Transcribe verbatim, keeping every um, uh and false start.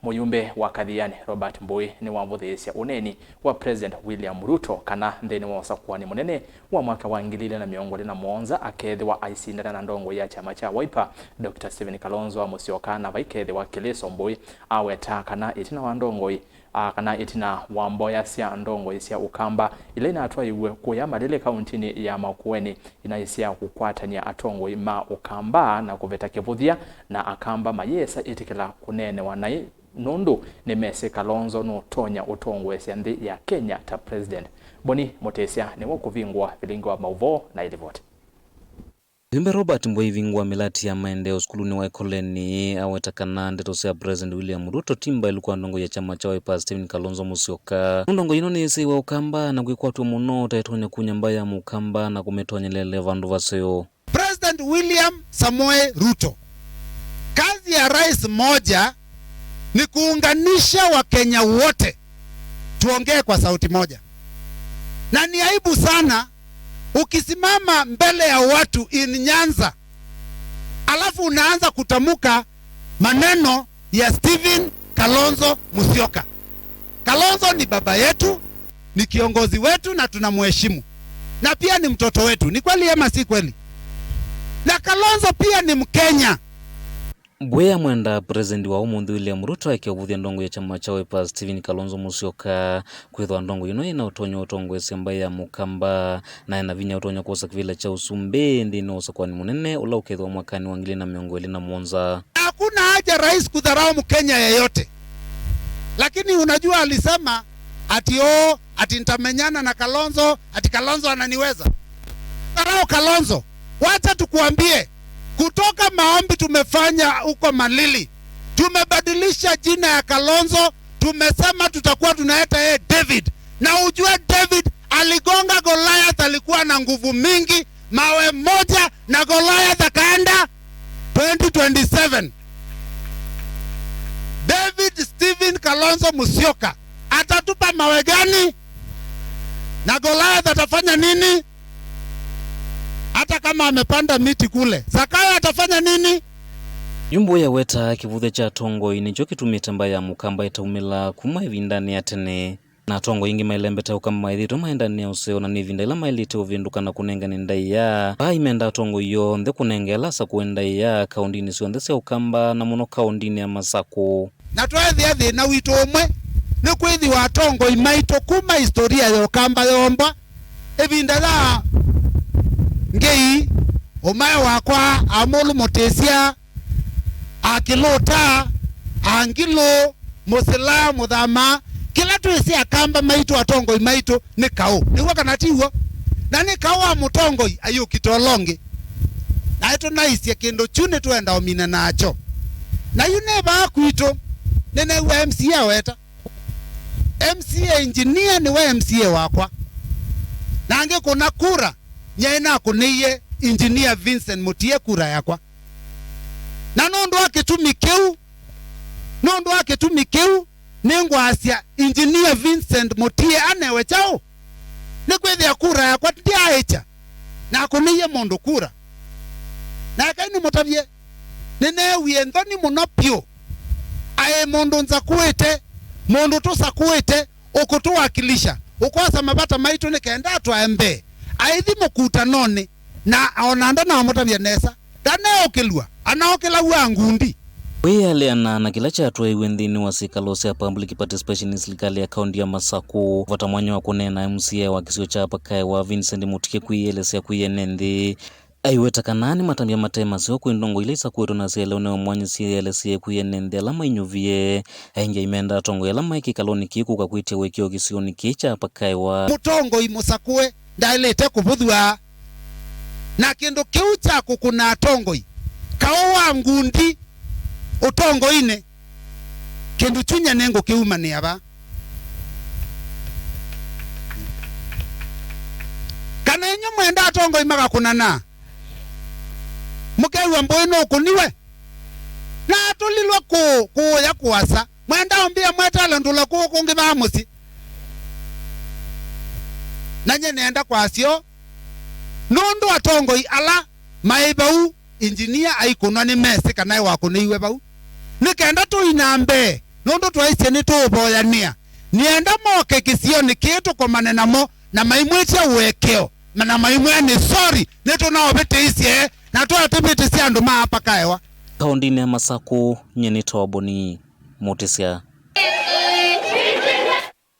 Mũyumbe wa Kathiani, Robert Mbui, nĩwavũthĩĩsya ũneeni wa President William Ruto kana nthĩnĩ wa ũsakũani mũnene wa mwaka wa ngili ilĩ na mĩongo ĩlĩ na mũonza akethĩwa aisindana na ndongoi ya kyama kya Wiper, Doctor Stephen Kalonzo Musyoka, na vaikethĩwa kĩlĩso. Mbui aweta kana ĩtina wa ndongoi, a, kana ĩtina wa mboya sya ndongoi sya Ũkamba ila inatwaiwe kũya Malili kauntinĩ ya Makueni, inaisya kũkwatany'a atongoi ma Ũkamba na kũveta kĩvũthya, na Akamba mayĩsa ĩtĩkĩla kũneenewa naĩ nũndũ nĩmesĩ Kalonzo nũtonya ũtongoesya nthĩ ya Kenya ta president. Boni Mũtĩsya nĩwe ũkũvingũa vilingi wa maũvoo na ĩlivoti. Mũyumbe Robert Mbui ĩvingũa mĩlati ya maendeeo sukulunĩ wa Ekoleni aweta kana ndeto sya President William Ruto ti mbaĩlu kwa ndongoi ya kyama kya Wiper Stephen Kalonzo Musyoka. Ndongoi ĩno nĩyĩsĩiwe Ũkamba na kwĩkwatw'a mũno ta ĩtonya kunya mbaĩ ya Mũkamba na kũmĩtonyelelea vandũ vaseo. President William Samoei Ruto, kazi ya rais moja ni kuunganisha Wakenya wote, tuongee kwa sauti moja. Na ni aibu sana ukisimama mbele ya watu in Nyanza, alafu unaanza kutamka maneno ya Stephen Kalonzo Musyoka. Kalonzo ni baba yetu, ni kiongozi wetu na tunamheshimu. Na pia ni mtoto wetu. Ni kweli ama si kweli? Na Kalonzo pia ni Mkenya. Mbui amwenda President wa ũmũnthĩ William Ruto eke ũvũthya ndongoi ya kyama kya Wiper Stephen Kalonzo Musyoka kwĩthwa ndongoi ĩno yĩna ũtonyi wa ũtongoesya mbaĩ ya Mũkamba, na ena vinya ũtonya kwosa kĩvĩla kya ũsumbĩ nthĩnĩ wa ũsakũani mũnene ũla ũkethĩwa mwakanĩ wa ngili na mĩongo ĩlĩ na mũonza. Hakuna haja rais kudharau Mkenya yeyote. Lakini unajua alisema ati, "Oh, ati nitamenyana na Kalonzo, ati Kalonzo ananiweza." Dharau Kalonzo. Wacha tukuambie, kutoka maombi tumefanya huko Malili, tumebadilisha jina ya Kalonzo, tumesema tutakuwa tunaita yeye David. Na ujue David aligonga Goliath, alikuwa na nguvu mingi, mawe moja na Goliath akaenda. Twenty twenty-seven, David Stephen Kalonzo Musyoka atatupa mawe gani? Na Goliath atafanya nini? Hata kama amepanda miti kule, Zakayo atafanya nini? Yu Mbui aweta kĩvũthya kya atongoi nĩkyo kĩtumĩte mbaĩ ya Mũkamba ĩtaumĩla kuma ĩvindanĩ ya tene. Na atongoi aingĩ mailembete Ũkamba maĩthĩtwe maendanĩa ũseo, na nĩ ĩvinda ĩla maĩlĩte ũvĩndũka na kũnengane ndaĩa. Vai menda atongoi onthe kũnenga ala asakũe ndaĩa kaũndinĩ syonthe sya Ũkamba, na mũno kaũndinĩ ya Masakũ. Na tweethĩa thĩna witũ ũmwe nĩ kwĩthĩwa atongoi maitũ kuma historia ya Ũkamba yoombwa, ĩvinda ya Ngei, Ũmae Wakwa, Amũlũ Mũtĩsya, Akĩlũta, Angilũ, Mũsila, Mũthama, kĩla twĩsĩ Akamba maitũ, atongoi maitũ nĩ kaũ. Nĩw'o kana ti w'o? Na nĩ kaũ wa mũtongoi ayũkita ũla ũngĩ. Naĩ tũnaisye kĩndũ kyu nĩtwenda ũmina nakyo. Na yu nĩ vaa kwitũ, nĩneew'a M C A aweta. M C A engineer nĩwe M C A wakwa. Na angĩkũna kura, nyaĩ nakũnĩie engineer Vincent Mũtie kura yakwa. Na nũndũ wa kĩtumi kĩu, nũndũ wa kĩtumi kĩu, nĩngwasya engineer Vincent Mũtie anewe kyaũ? Nĩkwĩthĩa kura yakwa ndyaĩkya, nakũnĩie mũndũ kura. Na ekai nĩmũtavye, nĩneewie nthoni mũno vyũ. Aĩ mũndũ nzakũĩte, mũndũ tũsakũĩte, ũkũtũwakilisha, ũkosa mavata maitũ nĩ kenda atwae mbee. Aithi mũkutanonĩ, na ona ndanamũtavya nesa, ndaneũkĩlw'a, anaũkĩlaw'a ngundi. Kwĩaleana na kĩla kyatwaĩwe nthĩnĩ wa syĩkalo sya public participation nĩ silikalĩ ya kaũnti ya Masakũ, vata mwanya wa kũneena M C A wa kĩsio kya Pakaewa Vincent Mũtie kwĩyĩelesya kwĩ ene nthĩ. Aiweta kana nĩ matambya mate maseo kwĩ ndongoi ila isakũĩtwe na syaelewa nĩ mwanya syĩelesie kwĩ ene nthĩ ala mainyuvie. Aingĩ aimenda atongoi ala maĩ kĩkalonĩ kĩĩ kũka kwĩtya ũĩkĩĩo kĩsionĩ kĩĩ kya Pakaewa. Mũtongoi mũsakũe ndaĩlĩte kũvũthw'a na kĩndũ kĩu kya kũkũna atongoi, kaũ wa ngundi ũtongoinĩ. Kĩndũ kyu nyie nĩngũkĩumanĩa va? Kana inyw'ĩ mwenda atongoi magakũnana? Mũkew'a Mbũĩ nũkũniwe? Na atũlilwe kũũ, kũũya kũasa. Mwenda ũmbĩa mwetala ndũla kũũ kũngĩ vaa mũsyĩ? Na nyie nĩenda kwasya ũũ, nũndũ atongoi ala maĩ vau, engineer aikũnwa nĩmesĩ kana wakũnĩiwe vau. Nĩ kenda tũi na mbee Nũndũ twaisye nĩtũũvoyanĩa. Nĩenda moke kĩsionĩ kĩĩ tũkomane namo, na maimwĩtya ũekeo, na maimwĩa nĩ sorry, nĩtũnaũvĩtĩisye, na twatĩvĩtĩsya andũ ma apa kaewa. Kaũndĩnĩ ya Masakũ, nyie nĩ Toboni Mũtĩsya.